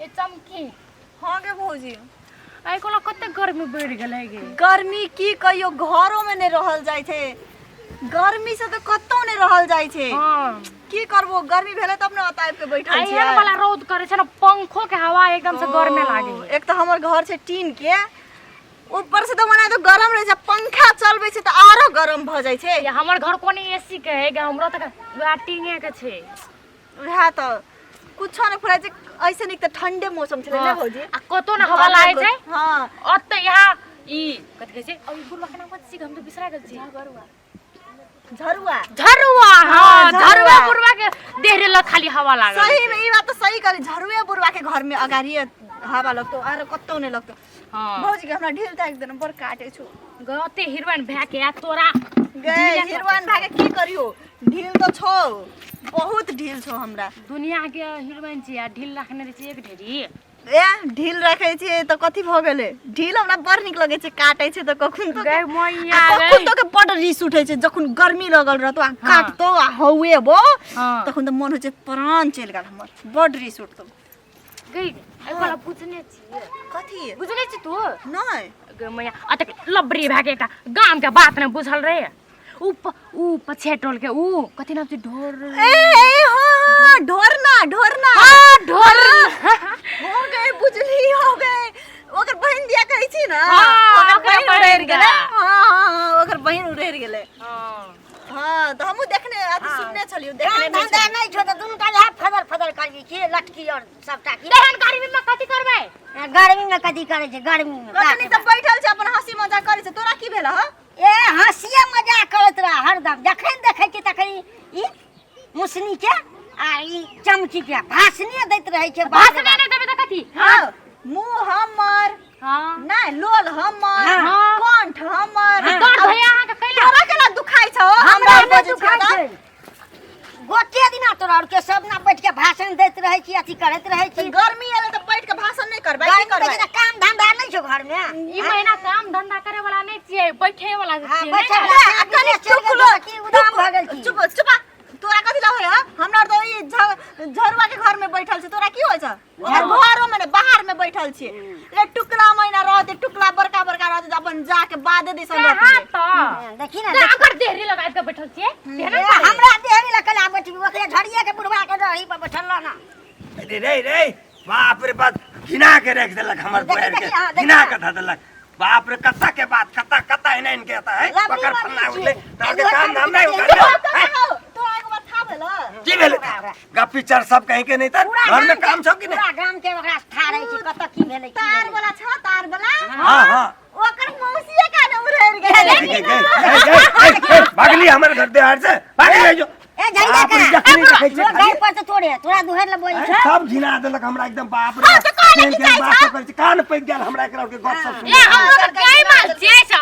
ए चमकी। हाँ गे भौजी। आइ कोला कते गर्मी बढ़ि गेलै गे। गर्मी की कहियो, घरो में नहीं रहल जाइ छै, गर्मी से तो कतौ नहीं रहल जाइ छै। हाँ। की करबो, गर्मी भेलै तब ने ओतऽ आबि के बैठल आ छियै। एहन वाला रौद करै छै ने, पंखो के हवा एकदम से गरमे लागे। ओ, एक तऽ हमर घर छै टीन के, ऊपर से तऽ मने तो गरम रहै छै, पंखा चलबै छै तऽ आरो गरम भऽ जाइ छै। ये हमर घर कोने एसी के है गे, हमरो तऽ वएह टीने के छै। वएह तऽ कुछो नहि फुराइ छै, ऐसे नीक तऽ ठंडे मौसम छलै ने भौजी? आ कतो ने हवा लागै छै। हाँ। ओतऽ यहाँ ई कथी कहै छै, अब ई बुढ़वा के नाम कथी छै, हम तऽ बिसरा गेल छी। झरुआ। झरुआ, हाँ। झरुआ। झरुआ बुढ़वा के देह लग खाली हवा लागल। सही में ई बात तऽ सही कहली, झरुए बुढ़वा के घर में अगाड़िए हवा लगतो, आरो कतौ नहि लगतो। हाँ। भौजी के हमरा ढील ताकि देना, बड़ काटे छौ। गते हिरवन भए के आ तोरा। गए हिरवन भए के की करियो, ढील तऽ छौ, बहुत ढील छौ हमरा। दुनिया के हिरवन छी आ ढील रखने रहै छी एक ढेरी। ए ढील रखै छियै तऽ कथी भऽ गेलै? ढील हमरा बड़ नीक लगै छै, काटै छै तऽ कखन तऽ गै मैया। आ गै। कखन तऽ बड़ रिस उठै छै, जखन गर्मी लगल रहतो आ काटतो आ हौएबो, हाँ। तखन तऽ मन होइ छै प्राण चलि गेल हमर, बड़ रिस उठतो। गै एहि वाला बुझने छियै? कथी बुझने छी तू? नहि। गै मैया, अतक लबरी भए के एकटा गाम के बात नहि बुझल रहे। ऊ पछे टोल के ऊ कथी नाम छै, ढोर। ए ए हाँ हाँ, ढोरना ढोरना। हाँ, ढोर। हो गए, बुझली, हो गए, ओकर बहिन दिया कहै छी ना? हाँ, ओकर ओकर बहिन बहिन उड़ैर गेलै। दिया। हाँ हाँ हाँ, ओकर बहिन उड़ैर गेलै। हाँ। हाँ तऽ हमहूँ देखने अथी सुनने छलियौ, देखने काम नहि धंधा छलियौ। नहि छौ तऽ दुनू टा इएह फदर फदर करबी की लटकी और सबटा की? तेहन गर्मी में कथी करबै? गर्मी में कथी करै छै गर्मी में? कखनी तऽ बैठल छै, अपन हंसी मजाक करै छै, तोरा की भेल हँ? ए हंसिए मजाक करैत रह हरदम, जखन देखै छी तखन ई मुसनी के आ ई चमची के भाषणे दैत रहै छै। भाषणे नहि देबै तऽ कथी? हाँ, मुँह हमर। हाँ। नहि, लोल हमर। हाँ। कंठ हमर। दर्द होइया अहाँके कैला? तोरा केना दुखाइ छौ? हमरा हमरा नहि बजै दुखाइ छियै छै। गोटे दिना तोरा आरके सब ना बैठ के भाषण दैत रहै छी, अथी करैत रहै तऽ छी। गर्मी एलै तऽ बैठ के भाषण नहि करबै, की गर्मी करबै? मे काम धंधा नहि छौ घर में? ई महीना काम धंधा करे वाला नहि छियै, बैठे वाला हाँ, छियै। बैठे नहि वाला। ने? आ कनि विदेश चलि गेल टुकलो तऽ की उदाम भऽ गेल छी? चुप चुप, तोरा कथी लए होय हँ? हमरा तऽ ई झरुआ के घर में बैठल छै, तोरा की होइ छौ? ओकर घरो में नहि, बाहर में बैठल छियै। ले टुकला महीना रहतै, टुकला बड़का बड़का रहतै तऽ अपन जाके बादे दिसन से हाँ रोपबै। तऽ देखी ने। से अगर देहरी लगा के बैठल छियै से ए, हमरा देहरी लग कला बैठबी, ओकरे झड़िए के बुढ़वा के रही पर बैठल रह ना। रे रे रे, बाप रे बाप, घिना के रख देलक हमर देखी, दुआर के। देखी, हाँ, देखी। घिना के धऽ देलक, बाप रे, कत्ता के बात, कत्ता कत्ता एना इनके आता है। लबड़ी पकड़ वाली फन्ना छी। उठले तोहर के एगो काम धाम नहीं लबड़ी उठल। तोरा हैं? तोरा एगो बात था भेल? की भेलै? गप्पी चर सब कहीं के नहीं तर पूरा घर में गाम के- काम छौ कि नहीं? पूरा गाम के ओकरा था रहै छै, कतऽ की भेलै, की तार भेलै। वाला छ, तार वाला। हाँ हाँ। ओकर मौसिया का ने उड़ैर गेलै। गे, गे, गे, गे, गे, भागली हमर घर देहार से भागली जो। ए झंडा बाप रे, का जखनी देखै छियै लोग खाली। गाय पर तऽ तोरे तोरा दुहर ले बोलै छै। सब घिना देलक हमरा एकदम, बाप रे हाँ, तऽ कहले केहन कि केहन जाइ बात छौ। सब करै छै, कान पकि गेल हमरा एकरा के गप सब सुनि। ए हमरो के गाय माल छियै से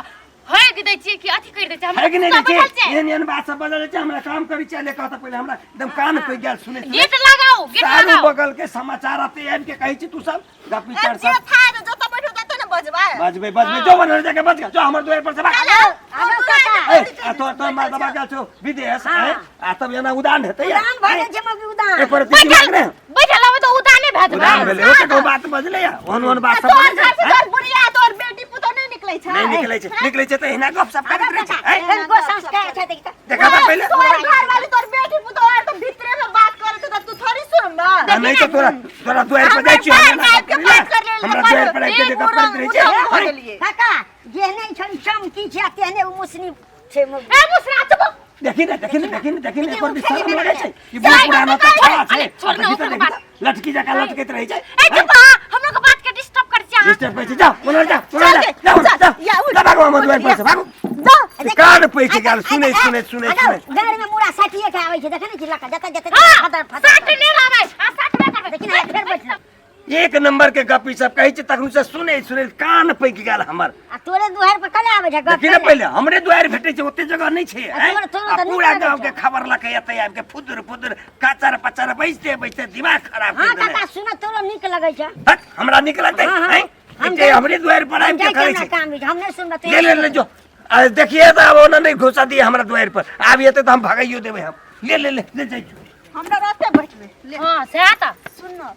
होय दै छियै कि अथी करि दै छियै? है कि नहि सब दै बैठल छै? छियै। एहन एहन बात सब बजल छै, हमरा काम करै छै ले कहता पहिले हमरा एकदम कान पकि गेल सुनै सुनै। गेट लगाओ, गेट चारू लगाओ। बगल के समाचार आते आबि के कहै छी तू सब गप्पी ए, चर जे सब। था जतऽ बैठो ततऽ ने बजबै। बजबै बजबै, जो बनल जाके बज जो हमर दुआर पर से भाग। चल, आगो काका। ए आ तोर तोर मार दबा गेल छौ विदेश हैं? आ तब एना उदान हेतै या? उदान भऽ गेल छै मम्मी, उदान। एक बार दिमाग ने बैठल रहबै तऽ उदाने भए जेबै। उदान भेलै, ओ तऽ कहू बात बजलै या ओहन ओहन बात सब तोहर बजै घर से छै, तोहर बुढ़िया तोहर बेटी पुतोह नहि निकलै छै? नहि निकलै छै, निकलै छै तऽ एहिना गप सप करैत रहै छै हैं? कनिको संस्कार छै देखि तऽ। देखा तऽ पहिले। तोहर घर वाली तोहर बेटी पुतोह आर तऽ भीतरे में बात करैत तऽ तू थोड़ी सुनबा। आ नहि तऽ तोरा तोरा दुआरि पर जाइ छियौ, हमरा हमरा बाहर गप आबि के बात कर लेल। हमरा दुआरि पर आबि के जे गप करैत रहै छै हैं? काका, जेहने ई छड़ी चमकी छै आ तेहने ओ मुसनी छै मौगी। ए मुसरा चुप। देखी ने, देखी ने, देखी ने, देखी ने, एकर शरम लगै छै ई जाय बूढ़ पुराना तऽ छड़ा छै। अरे, छोड़ ना, देखी तऽ, ओकर देखी बात। तऽ, लटकी जकाँ लटकैत रहै छै। ए चुप, हमरो के बात के डिस्टर्ब कर छियै अहाँ। डिस्टर्ब करै छै, जाओ ओनर जाओ, ओनर चल जाओ गे, जाओ चल, जाओ या, उठ। जा भागो हमर दुआरि पर से भागो। जा। कान पैक गेल सुनै सुनै सुनै सुनै। गाड़ी में मुड़ा साटिए के आबै छै, देखै नै छी लका जतऽ जतऽ हाँ, फदर फदर। साट नहि रहबै आ साटबे करबै। देखी ने, फेर बैठल। एक नंबर के गप ई सब कहै छै, तखन से सुनै सुनै कान पैक गेल हमर। आ तोरे दुआरि पर कले आबै छै गप? देखी ने, पहिले हमरे दुआरि भेटै छै, ओते जगह नहि छै आ हैं? तोरा- तोरा आ तऽ नीक पूरा लगै गाँव छौ। के खबर लऽ के एतै आबि के फुदुर फुदुर काचर पचर बैसते बैसते दिमाग खराब हाँ कर देने। काका, सुन, तोरो नीक लगै छै। हट, हमरा नीक लगतै? हाँ, हाँ। हैं? हम एते जाइ- हमरे दुआरि पर हम आबि के जाइ करै केना छै। काम होइ छै, हम नहि सुनबै। ले ले ले जो, आ देखिए तऽ आब ओना नहि घुसा दिए हमरा दुआरि पर, आब एतै तऽ हम भगाइयो देबै हम। ले ले ले ले जाइ छी। हमरा रहते बैठबै ले। हाँ, सएह तऽ। सुन न।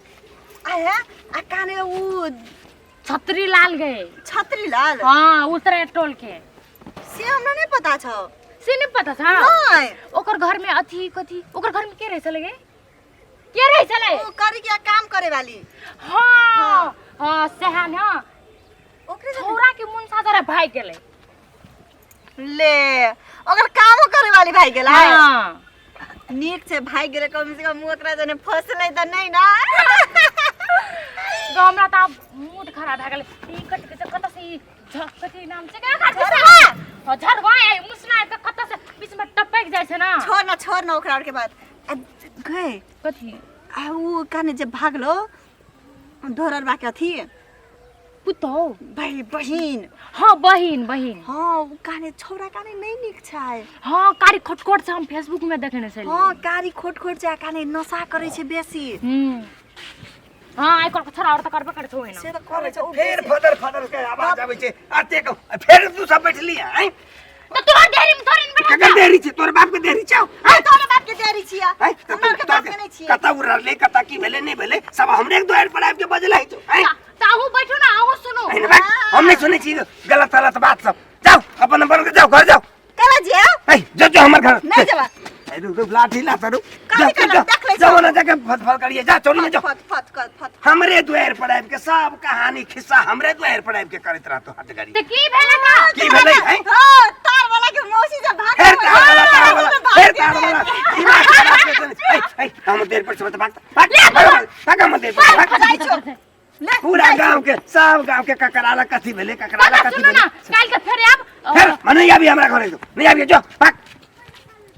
आ हे आ काने उ छतरी लाल गए। छतरी लाल? हाँ, उतरे टोल के। से हमरा नहीं पता छौ। से नहीं पता छौ? नहीं। ओकर घर में अथी कथी, ओकर घर में के रहे छलै गे? के रहे छलै? ओ करी के काम करे वाली। हाँ हाँ, सएह ने। ओकरे छौरा के मुनसा जरा भाग गेलै। ले, ओकर कामो करे वाली भाग गेलै? हाँ। नीक छै भाग गेलै, कम से कम ओकरा जने फसलै तऽ नहि ना। हमरा तऽ आब मूड खराब भए गेलै। ई कथी कहै छै, कतऽ से ई कथी नाम छै गे? झरवा। हाँ, झरवा, ए, मुसना आबि कऽ कतऽ से बीच में टपकि जाइ छै ना। छोड़ ना, छोड़ ना ओकरा आर के बात। आ गए कथी? आ उ काने जे भागलो धोरर बा के अथी पुतहु भाइ बहिन। हाँ, बहिन बहिन। हाँ, उ काने छौरा काने नहीं नीक छै। हाँ, कारी खोटखोट छै, हम फेसबुक में देखने छलियै। हाँ, कारी खोट खोट छै, काने नशा करै छै बेसी। हाँ, आइ काल्हि के छोरा और तऽ करबे करै छै ओहिना। से तऽ करै छै उ फेर बेसी। फदर फदर के आवाज आबै छै अतेक, फेर तू सब बैठली हैं? तऽ तोहर देरी में थोड़ी ने बैठल। ककर देरी छै? तोर बाप के देरी छौ? आ तोरे बाप के देरी छियै, हैं? हमरा के बाप के नहीं छियै। कतऽ उड़ले, कतऽ की भेलै नहि भेलै, सब हमरे के दुआरि पर आबि के बजलै छौ, हैं? तऽ अहूँ बैठू ने, अहूँ सुनू। एहन बात हम नहि सुनै छी, गलत सलत बात सब। जाउ अपन अपन के जाउ, घर जाउ। कला जे ए जो जो हमर घर। नहीं जेबा। ए रुक रुक, लाठी ला रुक। कथी जा, करब? जा, देख लै जाओ छौ। ना जाके फत फत करिए, जा चोरी में जाओ। फत फत कर फत। हमरे दुआर पर आबि के सब कहानी खिस्सा हमरे दुआर पर आबि के करैत रहतो हट गाड़ी। तऽ की भेलै तऽ? की भेलै हैं? हां, तार वाला के मौसी जब भाग फेर तार वाला, तार वाला, फेर तार वाला, दिमाग खराब कर देने। ए ए हम देर पर से भाग भाग भाग भाग, हम देर पर भाग। जाइ छौ ले। पूरा गांव के, सब गांव के ककराला कथी भेलै, ककराला काका कथी सुनू ना, भेलै। काल्हि के फेर आयब। फेर मने नहीं आबी हमरा घरे, नहीं आबी, जो भाग।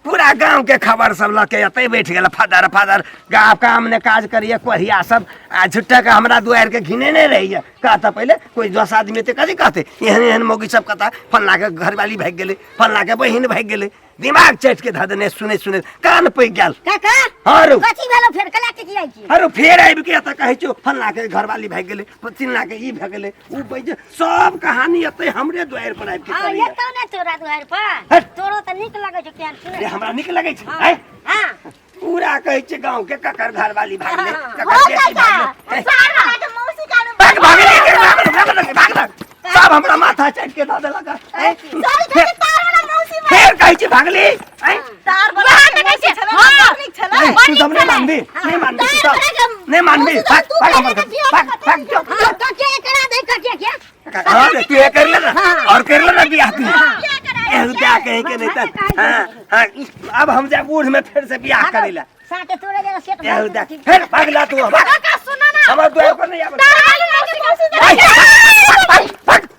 पूरा गांव के खबर सब लऽ के एतै बैठ गेल फदर फदर। गाँव काम ने काज करिए कोढ़िया सब, आ झुट्टा के हमरा दुआरि के घिने नहि रहैए। कहता पहिले कोई 10 आदमी एतै कथी कहतै, एहन एहन मौगी सब कहता फल्लाँ के घरवाली भागि गेलै, फल्लाँ के बहिन भागि गेलै। दिमाग चटि के धऽ देने, सुनै सुनै कान पकि गेल। काका। हाँ रौ। कथी भेलो फेर कला के की आई छी? अरे फेर आबि के एतऽ कहै छियौ फल्लाँ के घरवाली भागि गेलै, चिल्लाँ के ई भए गेलै, उ बैज, सब कहानी एतै हमरे दुआरि पर आबि के हाँ, करैया। एतौ ने तोरा दुआरि पर। हट। तोरो तऽ नीक लगै छौ केहन सुनै। अरे हमरा नीक लगै छै। हाँ। आँय? हाँ। पूरा कहै छै गाँव के ककर घरवाली भागलै, हाँ। ककर हो बेटी काका, भागलै। तार वाला के मौसी काने भाग भागलै, भागलै, भागलै, भागलै। सब हमरा माथा चाटि के धऽ देलक। आँय? सॉरी काका, तार वाला मौसी फेर कहै छै भागली, आँय? तार वाला वएह के तऽ कहै मौसी छै, छलै, हाँ। बड़ नीक छलै। ए, तू सब नहि मानबी, नहि मानबी तू सब, नहि मानबी। भाग भाग हमर घर, भाग भाग जो। हाँ, कके करा दे कके के। हाँ रे, तू ये कर ले ना और कर ले ना बियाह तू। एहू क्या कहे के नहीं तर। हाँ हाँ, अब हम जा बूढ़ में फिर से बियाह करे ला। साथे तोरे जरा सेट। एहू दा फिर भाग ला तू, भाग। काका सुनो ना। हमर दुआर पर नहीं आबे। तार